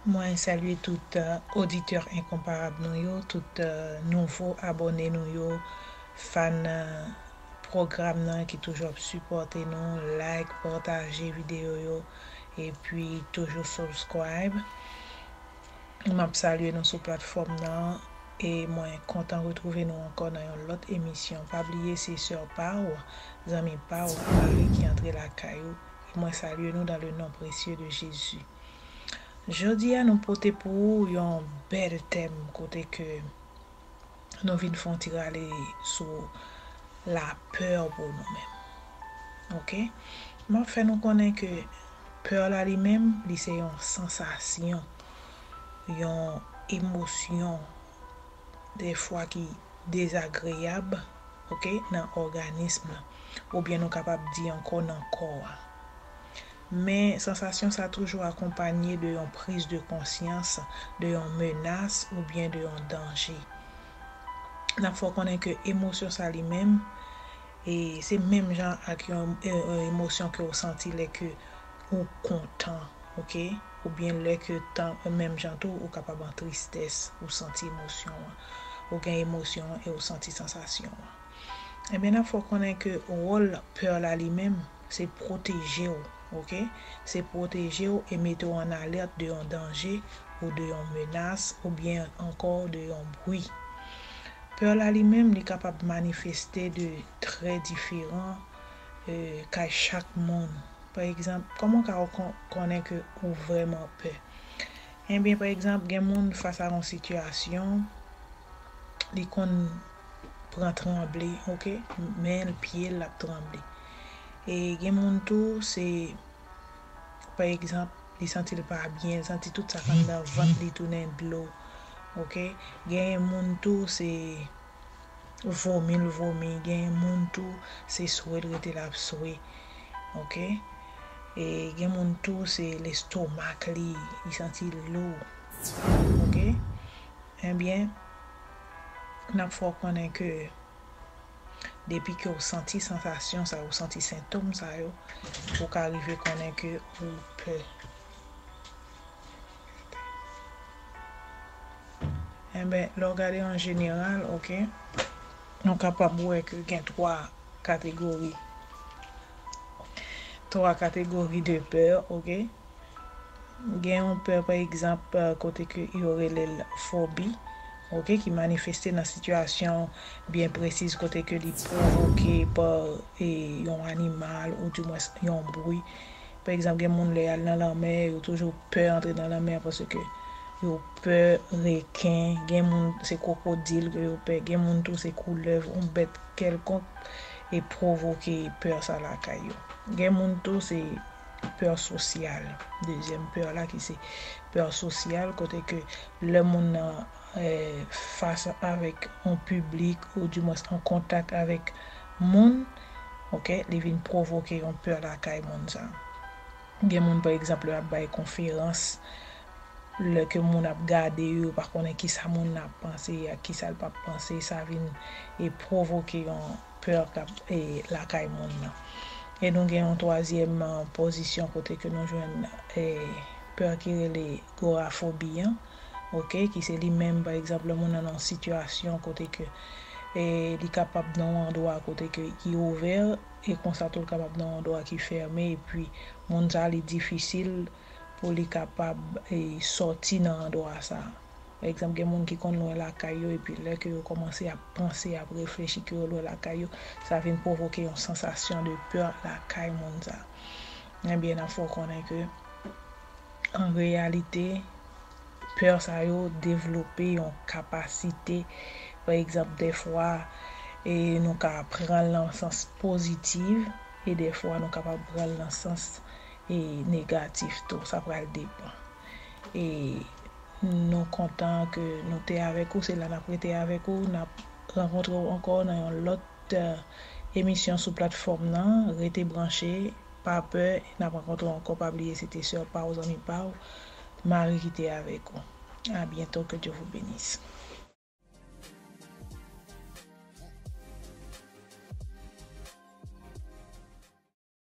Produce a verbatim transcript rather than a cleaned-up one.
Mwen salye tout, euh, oditè enkonparab nou yo, tout, euh, nouvo abòne nou yo, fan, euh, pwogram nan ki toujou ap sipòte nou, like, pataje videyo yo, epi toujou subscribe. M ap salye nou sou platfòm nan, e mwen kontan retwouve nou ankò nan yon lòt emisyon. Pa bliye se sè pa w, zanmi pa w, Marie ki antre lakay ou, e mwen salye nou dans le nom précieux de Jésus. Jodi a nou pote pou ou yon bèl tèm kote ke nou vin fè yon ti rale sou lapè pou nou menm. Oke? M ap fè nou konnen ke pè la li menm, li se yon sansasyon, yon emosyon, defwa ki dezagreyab, oke, nan òganis lan, oubyen nou kapab di ankò nan kò a. Men sansasyon sa toujou akonpanye de yon priz de konsyans, de yon menas oubyen de yon danje. N ap fè w konnen ke emosyon sa li menm, e se menm jan ak yon, e, e, emosyon ke w santi lè ke ou kontan, oke? Oubyen lè ke tan, menm jan tou, ou kapab an tristès, ou santi emosyon an. Ou gen emosyon an e ou santi sansasyon an. Ebyen, n ap fè w konnen ke wòl pè la li menm, se pwoteje w, oke? Se pwoteje w e mete w an alèt de yon danje ou de yon menas oubyen ankò de yon bri. Pè la li menm, li kapab manifeste de trè diferan, e, kay chak moun. Pa egzanp, kòman w ka kon-, konnen ke ou vrèman pè? Ebyen, pa egzanp, gen moun fas a yon sitiyasyon, li konn pran tranble, oke? Men l, pye l ap tranble. E gen moun tou, se, pa egzanp, li santi l pa byen, li santi tout sa k anndan vant li tounen dlo, oke? Gen moun tou, se vomi l vomi, gen moun tou, se swe l rete l ap swe, oke? E gen moun tou, se lestomak li, li santi l lou, oke? Ebyen, n ap fè w konnen ke depi ke w santi sansasyon sa yo, w santi sentòm sa yo, ou ka rive konnen ke ou pè. Enben, lè w gade an jeneral, oke, nou kapab wè ke gen twa kategori. Twa kategori de pè, oke. Gen yon pè, pa egzanp, kote ke yo rele l fobi, oke, ki manifeste nan sitiyasyon byen presiz kote ke li pwovoke pa, e, yon animal oudimwens yon bri. Pa egzanp, gen moun lè y al nan lanmè, yo toujou pè antre nan lanmè a paske yo pè reken, gen moun se kwokodil ke yo pè, gen moun tou se koulèv, yon bèt kèlkonk e pwovoke pè sa lakay yo. Gen moun tou se pè sosyal. Dezyèm pè la ki se pè sosyal, kote ke lè moun nan, eh, fas avèk yon piblik, oudimwens an kontak avèk moun, oke, li vin pwovoke yon pè lakay moun sa. Gen moun, pa egzanp, lè y ap bay konferans, lè ke moun ap gade yo, yo pa konnen kisa moun nan ap panse ak kisa l p ap panse, sa vin, e, pwovoke yon pè k ap, e, lakay moun nan. E nou gen yon twazyèm, eh, pozisyon kote ke nou jwenn, eh, pè ki rele gorafobi an, oke, ki se li menm, pa egzanp, lè moun nan nan yon sitiyasyon kote ke, eh, li kapab nan yon andwa kote ke ki ouvè, e konsa tou l kapab nan yon andwa ki fèmen, epi moun sa li difisil pou li kapab, eh, sòti nan andwa sa. Pa egzanp, gen moun ki konn lwen lakay yo, epi lè ke yo kòmanse ap panse, ap reflechi ke yo lwen lakay yo, sa vin pwovoke yon sansasyon de pè lakay moun sa. Ebyen, n ap fè w konnen ke, an reyalite, pè sa yo devlope yon kapasite, pa egzanp, dèfwa, e nou ka pran l nan sans pozitif, e dèfwa nou kapab pran l nan sans, e negatif tou. Sa pral depann. E nou kontan ke nou te avèk ou, se la n ap rete avèk ou, n ap rankontre w ankò nan yon lòt, eh, emisyon sou platfòm nan. Rete branche, pa pè, n ap rankontre w ankò, pa bliye se te sè pa w, zanmi pa w, Marie ki te avèk ou. À bientôt, que Dieu vous bénisse.